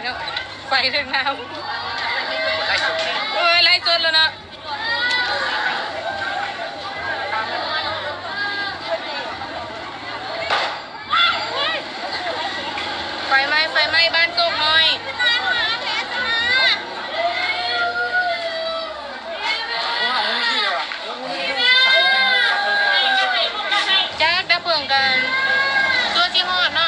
ເນາະ ໄຟເທິງນ້ຳ ເອີ ໄລຟ໌ສົດແລ້ວເນາະ. ໄຟໄໝ້ ໄຟໄໝ້ບ້ານໂກກນ້ອຍ. ຈັກດັບເພີງກັນຕົວະຊິຮອດເນາະ.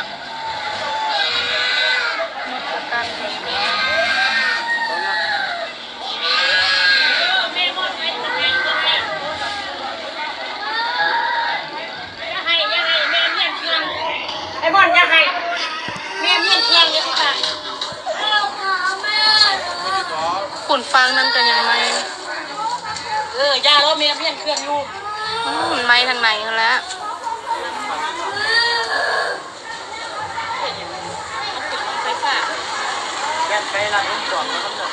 ອ້າຍບອນ ຢ່າໃຫ້ແມ່ມ້ຽນເຄື່ອງເດ້. ພຸ້ນຝັ່ງນັ້ນກໍຍັງໄໝ້. ເອີ ຢ່າເນາະ ແມ່ມ້ຽນເຄື່ອງຢູ່. ອືມ ມັນໄໝ້ທາງໃນຫັ້ນແຫຼະ. ແມ່ນໄປລະ ມັນຈອດ ມັນຈອດ.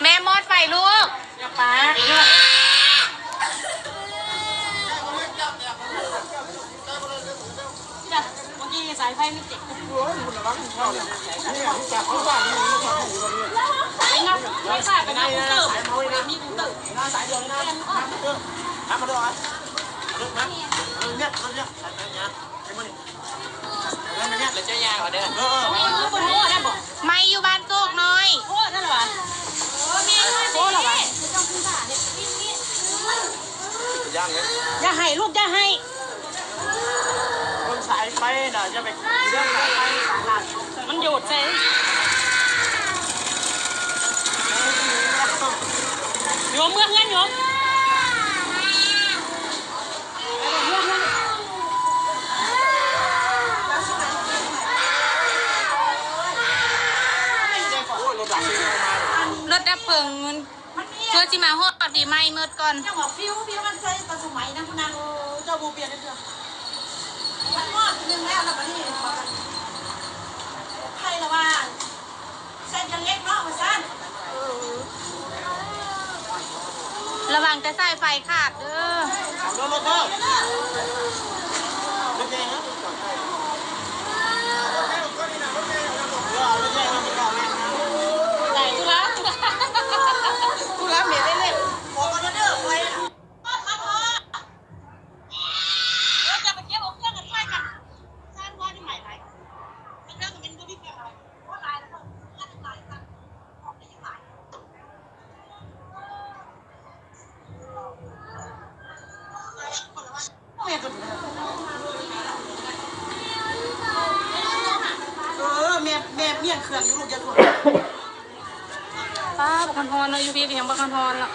ແມ່ມອດໄຟລູກ. ໄໝ້ຢູ່ບ້ານໂກກນ້ອຍ. ຢ່າໃຫ້ລູກ ຢ່າໃຫ້. ເບິ່ງສາຍໄຟນະ ຢ່າໄປເລື່ອງສາຍໄຟ ມັນໂຍດໃສ່. ໂຍມ ເມືອເຮືອນໂຍມ. ລົດດັບເພີງ ເພື່ອຊິມາຮອດດີໄໝ້ໝົດກ່ອນ. ເຈົ້າວ່າຟິວ ຟິວມັນໃສ່ປາສະໄໝນະ ຜູ້ນາງ. ເອີ ເຈົ້າບໍ່ປ່ຽນເທື່ອ. ມັນມອດໜຶ່ງແລ້ວ ແລ້ວບັດນີ້ ໃຜລະວ່າ ໃສ່ເຄື່ອງເຫຼັກເນາະ ວ່າຊັ້ນ. ລະວັງແຕ່ສາຍໄຟຂາດເດີ. ເອົາລົດເດີ ລົດໃຫຍ່ນະ. ເອີ ແມ່ ແມ່ມ້ຽນເຄື່ອງຢູ່ລູກ ຢ່າໂທດ. ປ້າ ບັກຮອນໆເນາະ ຢູ່ພີ້ກໍຍັງບັກຮອນໆລະ.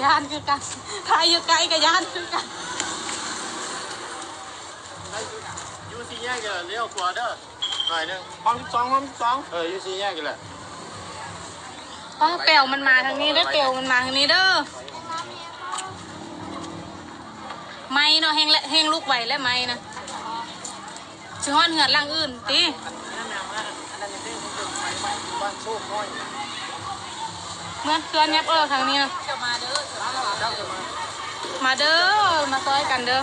ຢ້ານຄືກັນ ຖ້າຢູ່ໃກ້ກໍຢ້ານຄືກັນ. ຢູ່ສີ່ແຍກ ລ້ຽວຂວາເດີ ໜ້ອຍໜຶ່ງ. ຫ້ອງສິບສອງ ຫ້ອງສິບສອງ ເອີ ຢູ່ສີ່ແຍກນີ້ແຫຼະ. ປ້າ ແປວມັນມາທາງນີ້ເດີ ແປວມັນມາທາງນີ້ເດີ. ໄໝ້ເນາະ ແຮງ ແຮງລຸກໄວແຫຼະໄໝ້ນະ. ຊິຮອດເຮືອນຫຼັງອື່ນຕິ? ເມືອນເຮືອນຍັບເອີທາງນີ້ນະ. ມາເດີ ມາເດີ ມາຊ່ອຍກັນເດີ. ເ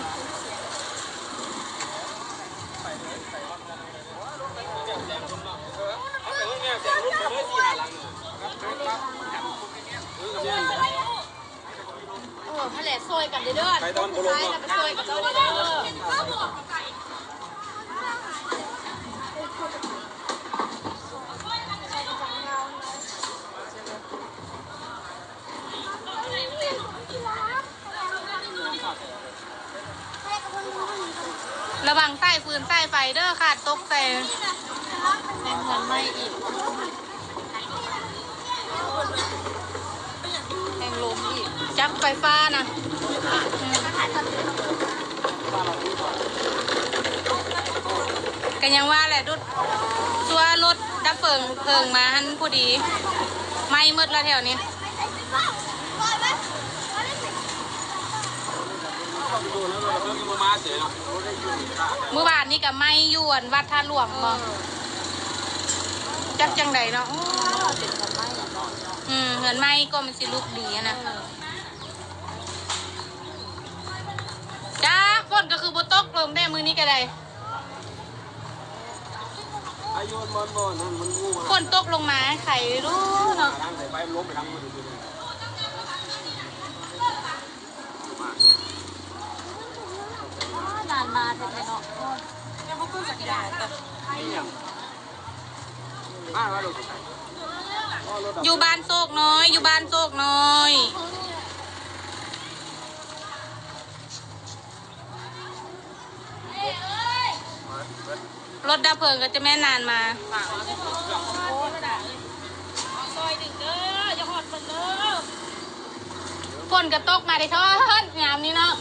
ອີ ຫັ້ນແຫຼະ ຊ່ອຍກັນເດີ ໄປຕອນບໍ່ລົງເນາະ ໄປຊ່ອຍກັນເດີ. ລະວັງສາຍຟືນສາຍໄຟເດີ ຂາດຕົກໃສ່ ແມ່ນເຮືອນໃໝ່ອີກ. ໄຟຟ້ານະ ອືມ ກໍຍັງວ່າແຫຼະ ດຸດ ຊົ່ວລົດດັບເພີງ ເພີງມາຫັ້ນພໍດີ ໄໝ້ໝົດລະແຖວນີ້. ມື້ວານນີ້ກໍໄໝ້ຢູ່ອັນວັດທາດຫຼວງບໍ ຈັກຈັ່ງໃດເນາະ. ອືມ ເຮືອນໄໝ້ກໍມັນຊິລຸກດີຫັ້ນນະ. ຈ້າ ຝົນກໍຄືບໍ່ຕົກລົງແດ່ມື້ນີ້ກໍໄດ້. ຝົນຕົກລົງມາໃຄດູເນາະ. ນານມາເທື່ອເນາະ. ຢູ່ບ້ານໂຊກນ້ອຍ ຢູ່ບ້ານໂຊກນ້ອຍ. ລົດດັບເພີງກໍຈະແມ່ນນານມາ. ຝົນກໍຕົກມາໄດ້ທ້ອນຍາມນີ້ເນາະ.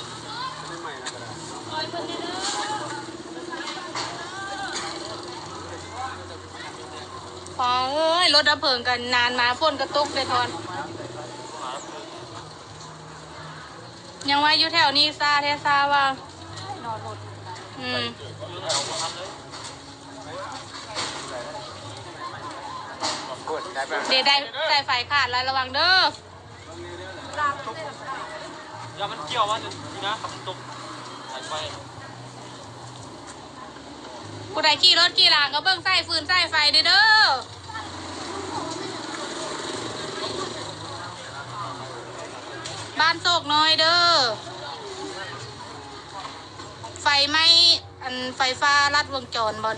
ຟ້າເອີຍ ລົດດັບເພີງກໍນານມາ ຝົນກໍຕົກໄດ້ທ້ອນ. ຍັງວ່າຢູ່ແຖວນີ້ຊ້າແທ້ຊ້າວ່າ. ອືມ ເດ ໄດ້ສາຍໄຟຂາດແລ້ວ ລະວັງເດີ. ຢ່າມັນກ່ຽວວ່ານີ້ນະ ຄັນມັນຕົກສາຍໄຟ. ຜູ້ໃດຂີ່ລົດຂີ່ລາກໍເບິ່ງສາຍຟືນສາຍໄຟເດີ ເດີ ບ້ານໂຊກນ້ອຍເດີ. ໄຟໄໝ້ ອັນ ໄຟຟ້າລັດວົງຈອນບໍ?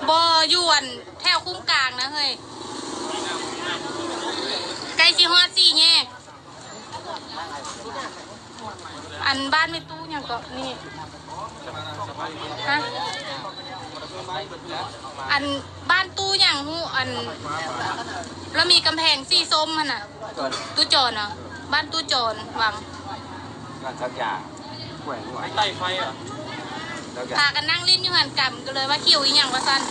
ບໍ່ ຢູ່ອັນແຖວຄຸ້ມກາງນະເຮີ້ຍ ໃກ້ຊິຮອດສີ່ແຍກ. ອັນບ້ານແມ່ຕູ້ຫຍັງເກາະນີ້ ຮະ ອັນບ້ານຕູ້ຫຍັງຮູ້ ອັນລະມີກຳແພງສີສົ້ມຫັ້ນນະ. ຕູ້ຈອນຫວາ ບ້ານຕູ້ຈອນຫວັງ ບ້ານສັກຢາ ຫ້ວຍ ຫ້ວຍ ໃຕ້ໄຟຫວາ ພາກັນນັ່ງຫຼິ້ນຢູ່ຫັ້ນກຳ ກໍເລີຍວ່າຂິວອີ່ຫຍັງວ່າຊັ້ນ.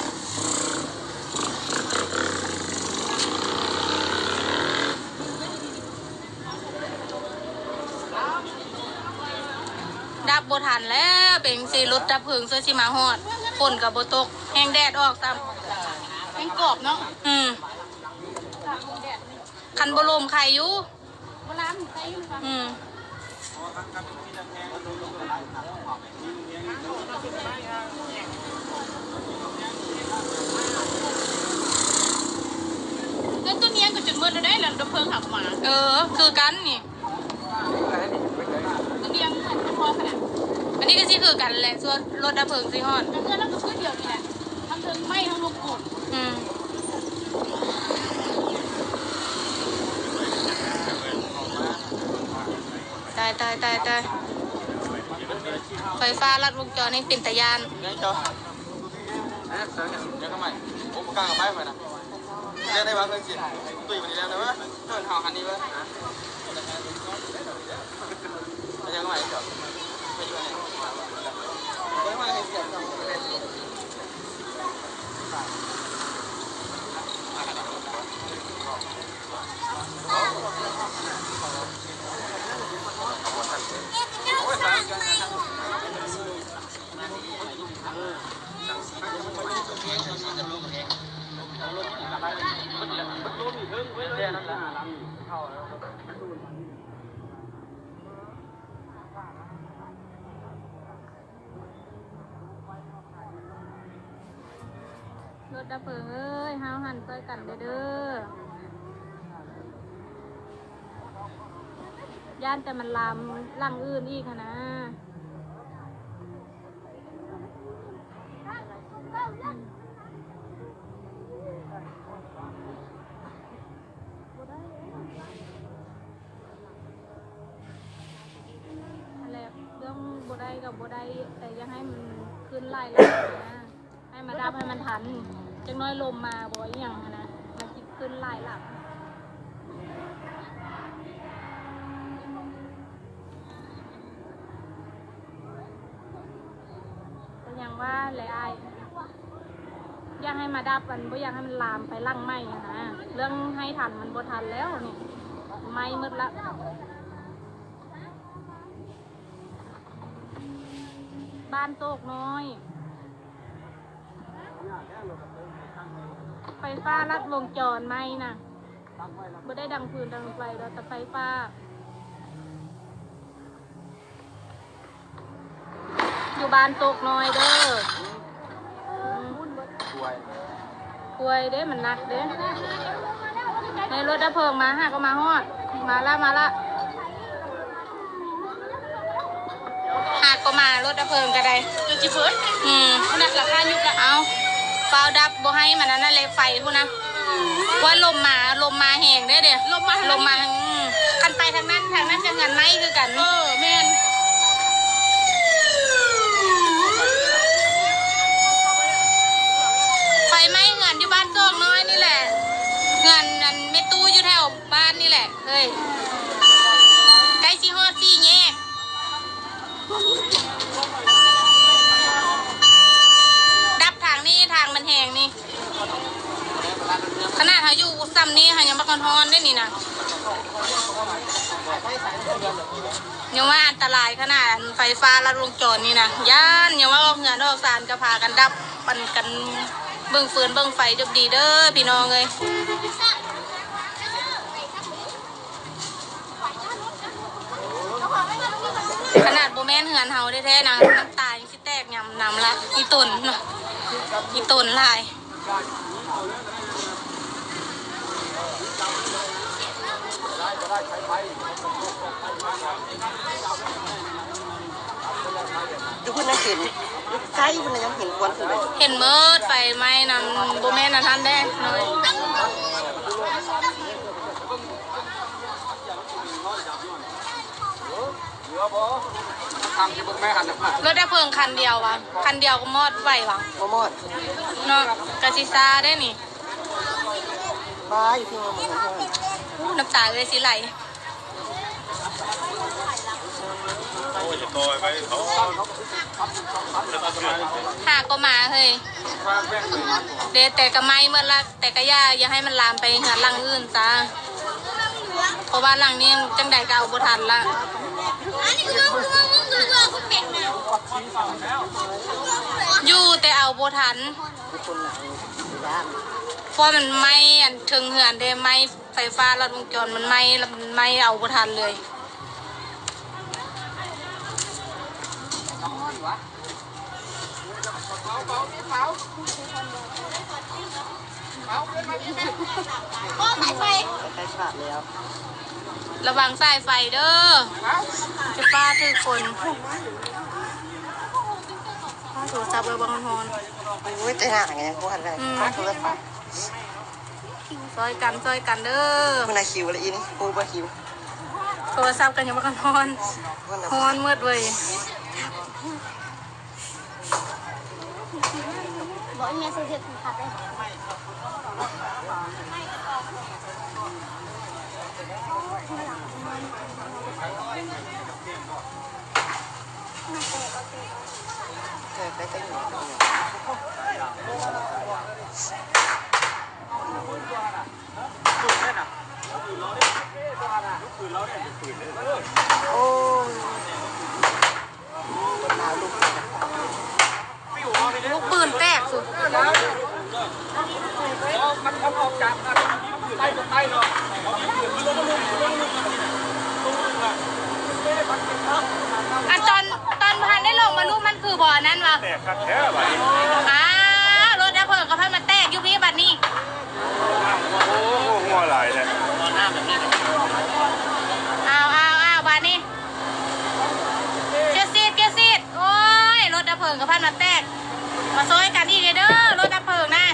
ດັບບໍ່ທັນແລ້ວ ເປັນຈັ່ງຊີ້ ລົດດັບເພີງຊ່ວຍຊິມາຮອດ ຝົນກໍບໍ່ຕົກ ແຮງແດດອອກຊ້ຳ ແຮງກອບເນາະ. ອືມ ຄັນບໍ່ລົມໄຄຢູ່. ອືມ ແລ້ວຕົວນີ້ກໍຈົນໝົດແລ້ວເດ້ ແລ້ວດັບເພີງຫາບໍ່ມາ. ເອີ ຄືກັນນີ້ ຕົວນີ້ຍັງບໍ່ພໍຂະໜາດ ອັນນີ້ກໍຊິຄືກັນແຫຼະ ສ່ວນລົດດັບເພີງຊິຮອດ ແຕ່ເທື່ອລະກໍຄືດຽວນີ້ແຫຼະ ທັງເທິງໄໝ້ທັງລູກປູນ. ອືມ ຕາຍ ຕາຍ ຕາຍ ຕາຍ ໄຟຟ້າລັດວົງຈອນນີ້ເປັນຕາຢ້ານ. ຍັງເຈົ້າ ຍັງທຳໄມ ໂອ້ ປະກາດກັບໄປຂ້ອຍນະ ເຮັດໄດ້ວ່າເພິ່ນຊິຕຸ້ຍບໍ່ດີແລ້ວເດີ ເພິ່ນເຮົາຫັ້ນນີ້ເວີ້ຍ. ລົດດັບເພີງເອີຍ ຫ້າວຫັນຊ່ອຍກັນແດ່ເດີ ຢ້ານແຕ່ມັນລາມຫຼັງອື່ນອີກຫັ້ນນະ. ຫັ້ນແຫຼະ ເລື່ອງບໍ່ ໄດ້ກໍບໍ່ໄດ້ ແຕ່ຢ່າໃຫ້ມັນຂຶ້ນຫຼາຍຫຼັງນະ ໃຫ້ມາດັບໃຫ້ມັນທັນ ຈັກໜ້ອຍລົມມາບໍ່ອີ່ຫຍັງຫັ້ນນະ ມັນຊິຂຶ້ນຫຼາຍຫຼັງ. ກໍຍັງວ່າແຫຼະອ້າຍ ຢາກໃຫ້ມາດັບ ອັນ ບໍ່ຢາກໃຫ້ມັນລາມໄປຫຼັງໃໝ່ຫັ້ນນະ ເລື່ອງໃຫ້ທັນມັນບໍ່ທັນແລ້ວນີ້ ໄໝ້ໝົດລະ. ບ້ານໂຕກນ້ອຍ ໄຟຟ້າລັດວົງຈອນໄໝ້ນະ ບໍ່ໄດ້ດັງຟືນດັງໄຟດອກ ແຕ່ໄຟຟ້າ ຢູ່ບ້ານໂຕກນ້ອຍເດີ. ປ່ວຍເດ້ ມັນໜັກເດ້. ໃນລົດດັບເພີງມາ ຫາກໍມາຮອດ. ມາລະ ມາລະ. ຫາກໍມາ ລົດດັບເພີງກໍໄດ້. ຈົນຊິເບີດ. ອືມ. ມັນໜັກລະ ພາຍຸລະ. ເອົາ ຟ້າວດັບ ບໍ່ໃຫ້ມັນອັນນັ້ນແຫຼະ ໄຟພຸ້ນນະ. ວ່າລົມມາ ລົມມາແຮງເດ້ ເດ້. ລົມມາ ລົມມາ ອືມ. ຄັນໄປທາງນັ້ນ ທາງນັ້ນກໍເຮືອນໄໝ້ຄືກັນ. ເອີ ແມ່ນ. ໄຟໄໝ້ເຮືອນຢູ່ບ້ານໂຕກນ້ອຍນີ້ແຫຼະ ເຮືອນອັນແມ່ຕູ້ຢູ່ແຖວບ້ານນີ້ແຫຼະເອີຍ ໃກ້ຊິຮອດສີ່ແຍກ. ດັບທາງນີ້ ທາງມັນແຮງນີ້ ຂະໜາດເຮົາຢູ່ສ່ຳນີ້ ເຮົາຍັງບັກຮ້ອນໆເດ້ນີ້ນະ. ຍັງວ່າອັນຕະລາຍຂະໜາດ ອັນໄຟຟ້າລັດວົງຈອນນີ້ນະ ຢ້ານ. ຍັງວ່າອອກເຮືອນອອກຊານກໍພາກັນດັບ ປັນກັນເບິ່ງຟືນເບິ່ງໄຟຈົບດີເດີພີ່ນ້ອງເອີຍ. ຂະໜາດບໍ່ແມ່ນເຮືອນເຮົາແທ້ໆນະ ນ້ຳຕາ ຊິແຕກຍຳນຳລະ ອີ່ຕົນເນາະ ອີ່ຕົນຫຼາຍ. ຢູ່ພຸ້ນຍັງເຫັນ ຢູ່ໃກ້ພຸ້ນນະຍັງເຫັນຄວັນຂຶ້ນເລີຍ. ເຫັນໝົດ ໄຟໄໝ້ນຳ ບໍ່ແມ່ນອັນນັ້ນເດ້. ລົດດັບເພີງຄັນດຽວຫວາ? ຄັນດຽວກໍມອດໄຫວຫວາ? ບໍ່ມອດເນາະ ກະຊິຊ້າເດ້ນີ້. ປ້າຢູ່ເທິງ ນ້ຳຕາເອື້ອຍຊິໄຫຼ. ຫາກໍມາເຮີ້ຍ ເດ ແຕ່ກໍໄໝ້ໝົດລະ. ແຕ່ກະຢ່າ ຢ່າໃຫ້ມັນລາມໄປເຮືອນຫຼັງອື່ນຊະ ເພາະວ່າຫຼັງນີ້ຈັ່ງໃດກະເອົາບໍ່ທັນລະ. ຢູ່ແຕ່ເອົາບໍ່ທັນ ເພາະມັນໄໝ້ອັນເທິງເຮືອນເດ້ ໄໝ້ໄຟຟ້າລັດວົງຈອນ ມັນໄໝ້ ມັນໄໝ້ເອົາບໍ່ທັນເລີຍ. ລະວັງສາຍໄຟເດີ ຈະຟ້າຖືກຝົນ. ໂທລະສັບເອີຍ ບັກຮ້ອນໆ. ໂອ້ຍ ແຕ່ໜ້າກໍຍັງບໍ່ທັນໄດ້ ອືມ ໂທລະສັບ. ຊ່ອຍກັນ ຊ່ອຍກັນເດີ. ມັນນະຄິວລະອີນີ້ ຮູ້ບໍ່ຄິວ. ໂທລະສັບກັນຍັງບໍ່ທັນຮ້ອນ ຮ້ອນໝົດເວີຍ. ບໍ່ ອີແມ່ຊື້ເຮັດຄັບເດ້. ເກີດໄປແຕ່ຢູ່ ໂອ້ຍ ລູກປືນແຕກສຸດ. ອັນຕອນ ຕອນບໍ່ທັນໄດ້ລົງມາ ລູກມັນຄືບໍ່ອັນນັ້ນວະ? ແຕກຄັກແທ້ບາດນີ້. ອ້າ ລົດດັບເພີງກໍພັດມາແຕກຢູ່ພີ້ບາດນີ້. ໂອ້ ຫົວຫຼາຍແທ້. ອ້າວ ອ້າວ ອ້າວ ບາດນີ້ ເຈົ້າຊີດ ເຈົ້າຊີດ. ໂອ້ຍ ລົດດັບເພີງກໍພັດມາແຕກ. ມາຊ່ອຍກັນອີກເດີ ລົດດັບເພີງນະ.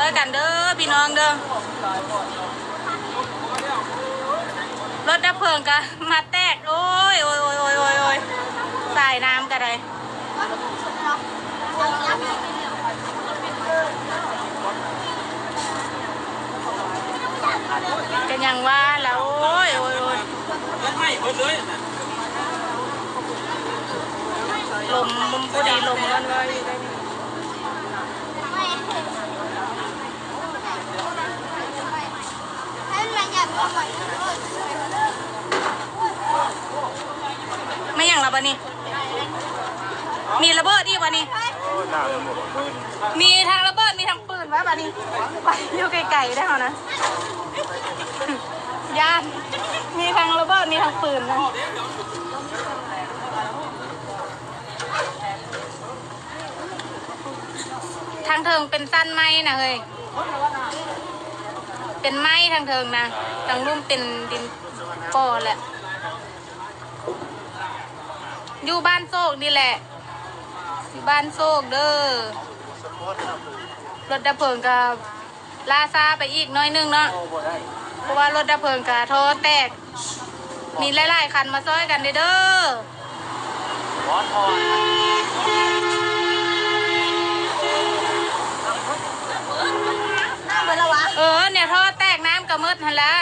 ຊ່ອຍກັນເດີພີ່ນ້ອງເດີ ລົດດັບເພີງກະມາແຕກ ໂອ້ຍ ໂອ້ຍ ສາຍນ້ຳກະໄດ້ ກະຍັງວ່າລະ ໂອ້ຍ ໂອ້ຍ ໂອ້ຍ ລົມ ພໍດີລົມມັນເລີຍ. ແມ່ນຫຍັງລະບາດນີ້? ມີລະເບີດອີກບາດນີ້? ມີທັງລະເບີດ ມີທັງປືນວ່າບາດນີ້ ໄປຢູ່ໄກໆໄດ໋ເຮົານະ ຢ້ານ ມີທັງລະເບີດ ມີທັງປືນນະ. ທາງເທິງເປັນຊັ້ນໄມ້ນະເຮີ້ຍ ເປັນໄມ້ທາງເທິງນະ ທາງລຸ່ມເປັນດິນກໍ່ແຫຼະ. ຢູ່ບ້ານໂຊກນີ້ແຫຼະ ຢູ່ບ້ານໂຊກເດີ. ລົດດັບເພີງກະ ລ່າຊ້າໄປອີກໜ້ອຍໜຶ່ງເນາະ ເພາະວ່າລົດດັບເພີງກະທໍ່ແຕກ ມີຫຼາຍໆຄັນມາຊ່ອຍກັນເດີ ເດີ. ເອີ ແນວທໍ່ແຕກນ້ຳກະໝົດຫັ້ນລະ.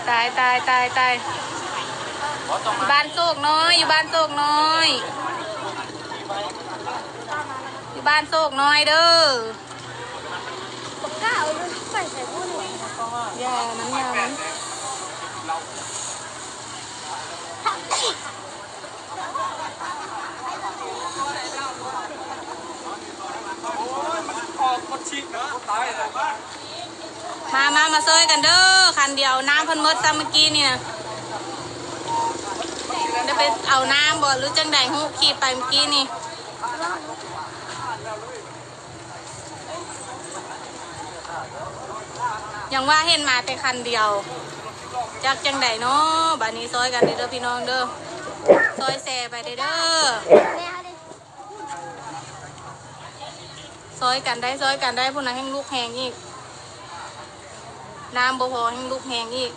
ຕາຍ ຕາຍ ຕາຍ ຕາຍ ຢູ່ບ້ານໂຊກນ້ອຍ ຢູ່ບ້ານໂຊກນ້ອຍ ຢູ່ບ້ານໂຊກນ້ອຍເດີ. ບໍ່ກ້າເອົາລົດໄປໃສ່ຜູ້ນີ້ ຢ່າມັນ ຢ່າມັນ. ມາ ມາ ມາຊ່ອຍກັນເດີ ຄັນດຽວ ນ້ຳເພິ່ນໝົດຊ້ຳມື້ກີ້ນີ້ນະ ໄດ້ໄປເອົານ້ຳບໍ່ ຫຼືຈັ່ງໃດ ຮູ້ຂີ່ໄປມື້ກີ້ນີ້. ຍັງວ່າເຫັນມາແຕ່ຄັນດຽວ ຈັກຈັ່ງໃດເນາະ. ບາດນີ້ຊ່ອຍກັນເດີພີ່ນ້ອງເດີ ຊ່ອຍແຊໄປເດີ ຊ່ອຍກັນໄດ້ ຊ່ອຍກັນໄດ້. ພຸ້ນນະ ແຮ່ງລຸກແຮງອີກ ນ້ຳບໍ່ພໍ ແຮ່ງລຸກແຮງອີກ.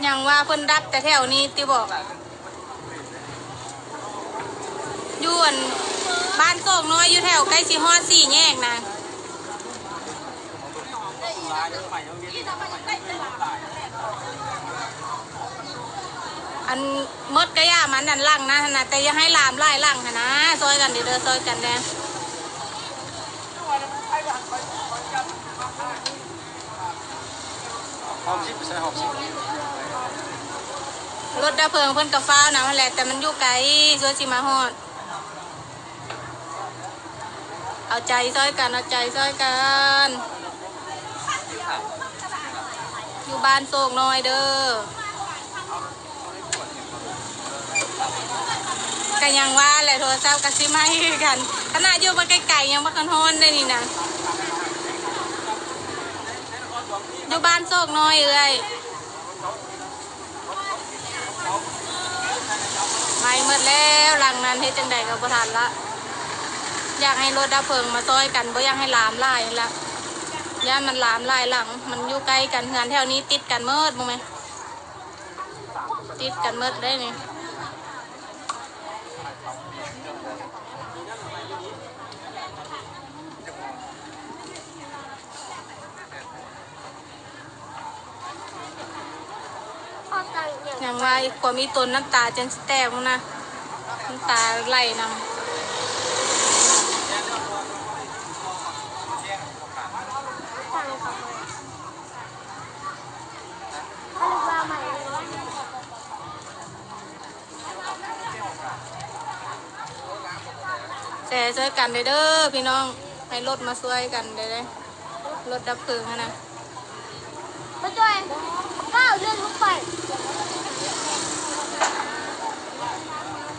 ຍັງວ່າເພິ່ນດັບແຕ່ແຖວນີ້ຕິບໍ? ຢູ່ອັນ ບ້ານໂຊກນ້ອຍ ຢູ່ແຖວໃກ້ຊິຮອດສີ່ແຍກນະ. ອັນໝົດກະຢ່າມັນ ອັນຫຼັງນະຫັ້ນນະ ແຕ່ຢ່າໃຫ້ລາມຫຼາຍຫຼັງຫັ້ນນະ ຊ່ອຍກັນເດີ ຊ່ອຍກັນແດ່. ຫົກສິບ ໃສ່ຫົກສິບ ລົດດັບເພີງເພິ່ນກະຟ້າວນຳຫັ້ນແຫຼະ ແຕ່ມັນຢູ່ໄກ ສ່ວນຊິມາຮອດ. ເອົາໃຈຊ່ອຍກັນ ເອົາໃຈຊ່ອຍກັນ ຢູ່ບ້ານໂຊກນ້ອຍເດີ. ກະຍັງວ່າແຫຼະ ໂທລະສັບກະຊິໄໝ້ຄືກັນ ຂະໜາດຢູ່ໄກໆ ຍັງບໍ່ທັນຮ້ອນໄດ໋ນີ້ນະ ຢູ່ບ້ານໂຊກນ້ອຍເອື້ອຍ. ໄໝ້ໝົດແລ້ວຫຼັງນັ້ນ ເຮັດຈັ່ງໃດກະບໍ່ທັນລະ. ຢາກໃຫ້ລົດດັບເພີງມາຊ່ອຍກັນ ບໍ່ຢາກໃຫ້ລາມຫຼາຍລະ ຢ້ານມັນລາມຫຼາຍຫຼັງ. ມັນຢູ່ໃກ້ກັນ ເຮືອນແຖວນີ້ຕິດກັນໝົດ ເບິ່ງແມ ຕິດກັນໝົດເດ້ນີ້. ຍັງວ່າຄວາມອີ່ຕົນ ນ້ຳຕາຈົນຊິແຕກພຸ້ນນະ ນ້ຳຕາໄຫຼນຳ. ແຊຊ່ອຍກັນເດີພີ່ນ້ອງ ໃຫ້ລົດມາຊ່ວຍກັນເດີ ລົດດັບເພີງຫັ້ນນະ. ມາຊ່ວຍ ກ້າວເລື່ອນລົງໄປ.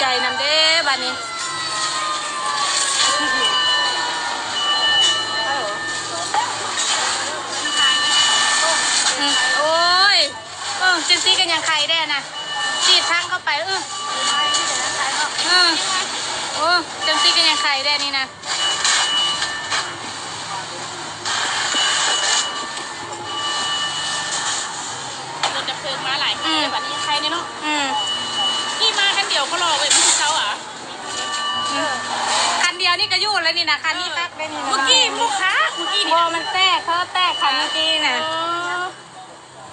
ໃຈນຳເດ້ບາດນີ້. ອືມ ໂອ້ຍ ເອີ ຈັ່ງຊີ້ກໍຍັງໄຄແດ່ນະ ສີດທາງເຂົ້າໄປ. ເອີ ເອີ ໂອ້ ຈັ່ງຊີ້ກໍຍັງໄຄແດ່ນີ້ນະ. ລົດດັບເພີງມາຫຼາຍ ອືມ ແຕ່ບັດນີ້ຍັງໄຄແດ່ເນາະ. ອືມ ຂີ່ມາຄັນດຽວກໍລໍເວີຍ ມັນຊິເຊົາອະ. ອືມ ຄັນດຽວນີ້ກໍຢູ່ແລ້ວນີ້ນະ ຄັນນີ້ຄັກໄດ໋ນີ້ນະ. ເມື່ອກີ້ ເມື່ອຄາ ເມື່ອກີ້ນີ້ ບໍ່ ມັນແຕກ ເຂົາແຕກຄັນເມື່ອກີ້ນະ. ອໍ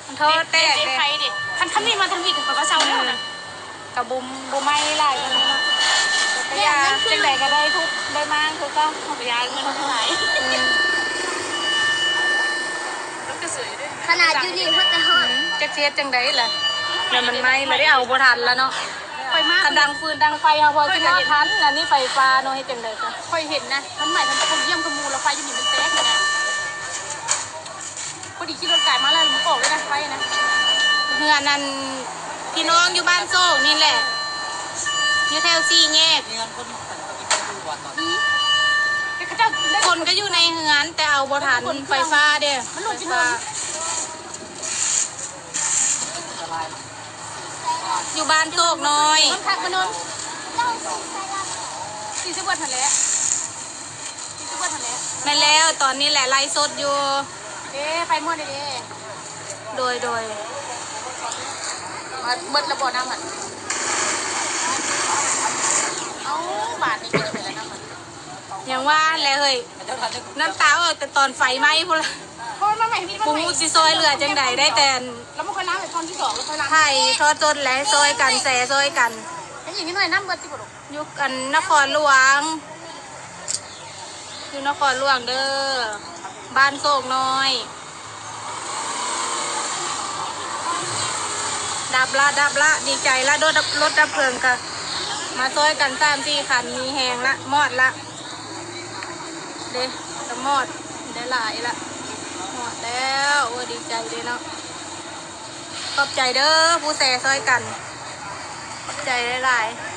ມັນໂທແຕກເດ້ ໄຄເດ້. ຄັນ ຄັນນີ້ມາທາງພີ້ກໍວ່າເຊົາແລ້ວນະ. ອືມ ກໍບໍ່ ບໍ່ໄໝ້ຫຼາຍປານໃດເນາະ ແຕ່ກໍຢ່າ ຈັ່ງໃດກໍໄດ້ທຸກໄດ້ມາຄືເກົ່າ. ເຮົາກໍຢ່າເງິນຫຼາຍ. ອືມ ຂະໜາດຢູ່ນີ້ເພິ່ນກໍຮອດ. ອືມ ຈັກຊິເຮັດຈັ່ງໃດລະ ແລ້ວມັນໄໝ້ລະເດ້ ເອົາບໍ່ທັນລະເນາະ. ຂ້ອຍມາ ຄັນດັງຟືນດັງໄຟເຮົາພໍຊິຮອດທັນ ອັນນີ້ໄຟຟ້າເນາະ ເຮັດຈັ່ງໃດກະ. ຂ້ອຍເຫັນນະ ມັນໄໝ້ທັງຄົນຢ້ຽມຂະໝູ່ ລະໄຟຢູ່ນີ້ມັນແຕກນະ. ພໍດີຂີ່ລົດກາຍມາແລ້ວ ມັນອອກເລີຍນະ ໄຟນະ. ເຮືອນອັນ ພີ່ນ້ອງຢູ່ບ້ານໂສກນີ້ແຫຼະ ຢູ່ແຖວສີ່ແຍກ. ອືມ ແຕ່ເຂົາເຈົ້າ ຄົນກໍຢູ່ໃນເຮືອນ ແຕ່ເອົາບໍ່ທັນ ໄຟຟ້າເດ້ ມັນລົງໄຟຟ້າ. ຢູ່ບ້ານໂສກນ້ອຍ ມັນຄັກມັນນົນ ສີ່ສິບກວ່າຫັ້ນແຫຼະ. ແມ່ນແລ້ວ ຕອນນີ້ແຫຼະ ໄລຟ໌ສົດຢູ່. ເດ້ ໄປໝົດເດ້. ໂດຍ ໂດຍ. ໝົດ ໝົດລະບໍ່ນ້ຳມັນ? ເອົ້າ ບາດນີ້ເປັນຈັ່ງໃດລະນ້ຳມັນ? ຍັງວ່າແຫຼະເຮີ້ຍ ນ້ຳຕາອອກແຕ່ຕອນໄຟໄໝ້ພຸ້ນລະ. ບໍ່ຮູ້ຊິຊ່ອຍເຫຼືອຈັ່ງໃດ ໄດ້ແຕ່ ແລ້ວມັນຄ່ອຍລ້າງໄປຕອນທີສອງ ແລ້ວຄ່ອຍລ້າງ ຖ່າຍທອດສົດແຫຼະ ຊ່ອຍກັນ ແຊຊ່ອຍກັນ. ເປັນຫຍັງນິດໜ້ອຍ ນ້ຳເບິດຕິບໍ່ລູກ? ຢູ່ອັນນະຄອນຫຼວງ ຢູ່ນະຄອນຫຼວງເດີ ບ້ານໂສກນ້ອຍ. ດັບລະ ດັບລະ ດີໃຈລະ ລົດດັບ ລົດດັບເພີງກະມາຊ່ອຍກັນສາມສີ່ຄັນ ມີແຮງລະ ມອດລະ ເດ້ ກະມອດໄດ້ຫຼາຍລະ ມອດແລ້ວ ໂອ້ ດີໃຈເດ້ເນາະ ຂອບໃຈເດີຜູ້ແຊຊ່ອຍກັນ ຂອບໃຈຫຼາຍໆ.